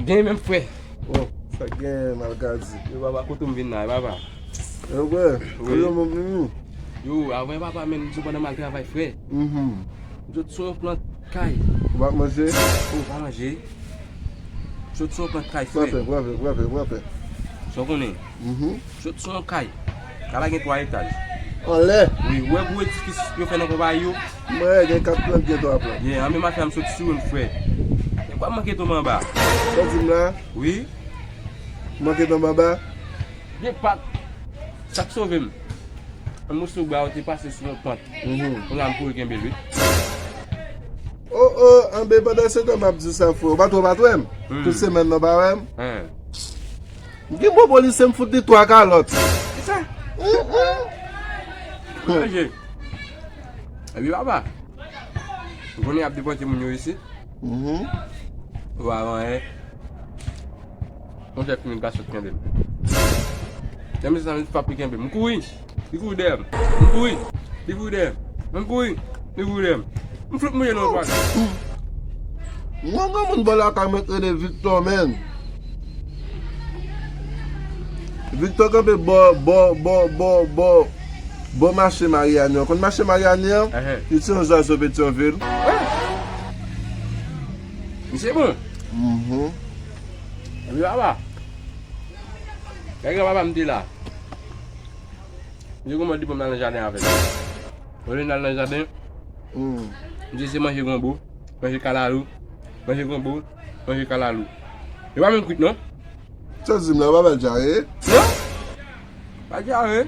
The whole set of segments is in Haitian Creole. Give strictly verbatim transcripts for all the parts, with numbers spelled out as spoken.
Gen menm frè. Oh, sa gen Malkadi. Yo, papa, kote m vin la, papa? Yo, frè, wi. Kote m vin? Yo, avè papa, men m sou pandan m al travay, frè. Mhm. M sot sou yon plant kay. Ou pa manje? Ou pa manje? M sot sou yon plant kay, frè. Pran fè, pran fè, pran fè, pran fè. Sa w konnen? Mhm. M sot sou yon kay. Kay la gen twa etaj. Anlè? Wi, ou wè gwo edifis yo fè nan konpayi yo? Mwen gen kat plant, gen twa plant. Yeah, anben mafya m sot sou youn, frè. E kwa manke tonbe anba? Sa w di m la? Wi. Manke tonbe anba? Gen pat. Sa k sove m? Yon moso bwa yo te pase sou yon pant. Mhm. Kounye a m kouri kenbe l, wi. Oh, oh, anben pandan se tan m ap di w sa, frè. Ou pa twò, ou pa t wè m? Hmm. Tout semèn nan, ou pa wè m? Hein. M gen bon polisye, m fout li twa kalòt. Kisa? Manje. Epi papa, ou konnen y ap depòte moun yo isit? Mhm. Ou pa wè anyen. Monchè, fini, l pa sot kenbe m. Lè misye santi frap li kenbe m. M kouri. Li kouri dèyè m. M kouri. Li kouri dèyè m. M kouri. Li kouri dèyè m. M fout mouye nan twa. Mwen gen moun bò lakay mwen k rele Victor, menn. Victor kanpe bò, bò, bò, bò, bò, bò mache Maryani an. Konn mache Maryani an? Ehe. Li se yon zwazo Petyonvil. Misye bon. Mhm. Epi papa. Lè granpapa m te la. Misye gen yon mòd li pran m al nan jaden avè l. Olye n al nan jaden, hmm, misye se manje gonbo, manje kalalou, manje gonbo, manje kalalou. Yo pa menm kwit non. Sa w di m la, ou pa bay dyare? Non. Pa dyare.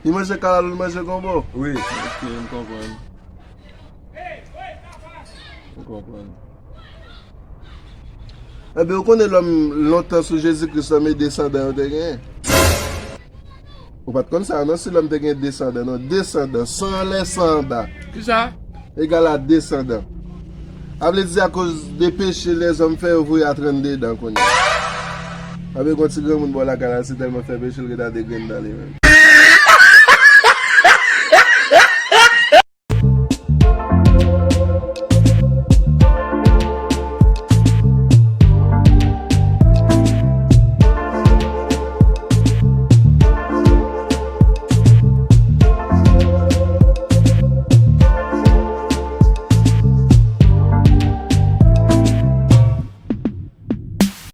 Li manje kalalou, li manje gonbo? Wi. Ok, m konprann. M konprann. Ebyen, ou konnen lòm lontan sou Jezi Kris, lòm e desandan yo te genyen. Ou pa t konn sa, non, si lòm te gen desandan, non, desandan, san anlè, san anba. Kisa? Egal a desandan. A vle di, akoz de peche lèzòm fè, yo voye a trannde dan kounye a. Ebyen, gon ti granmoun bò lakay la, se tèlman fè peche, l ret a de grenn dan li menm.